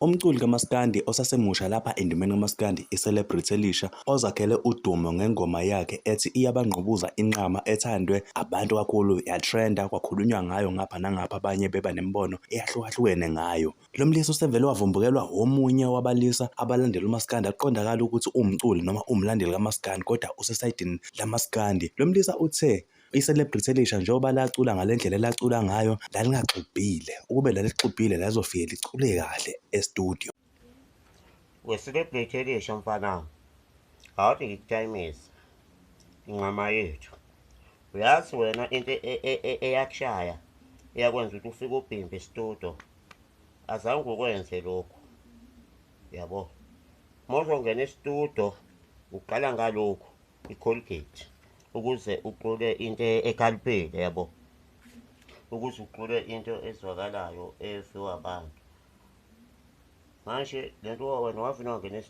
Umculi kamaskandi osasemusha lapha endimeni kamaskandi, i-celebrity elisha ozakhele udumo ngengoma yakhe ethi Iyabangqubuza Inqama ethandwe abantu kakhulu yatrenda kwakhulunywa ngayo ngapha nangapha abanye beba nemibono eyahlukahlukene ngayo. Lo mlisa usevele wavumbukelwa omunye wabalisa abalandela umaskandi akuqondakali ukuthi uwumculi noma uwumlandeli kamaskandi kodwa usesayidini lamaskandi. Lo mlisa uthe I-celebrity elisha njengoba lacula ngale ndlela elacula ngayo lalingaxubhile. Ukube lalixubhile lalizofike licule kahle e-studio. We-celebrity elisha mfana, awuthi ngikutayimisa inqama yethu. Uyazi wena into eyakushaya eyakwenza ukuthi ufike ubhimbe e-studio, azange ukwenze lokhu, yabo. Uma uzongena e-studio uqala ngalokhu i-Colgate ukuze uqule into ekhaliphile, yabo, ukuze uqule into ezwakalayo eviwa abantu. Manje lento wena wavele wangena.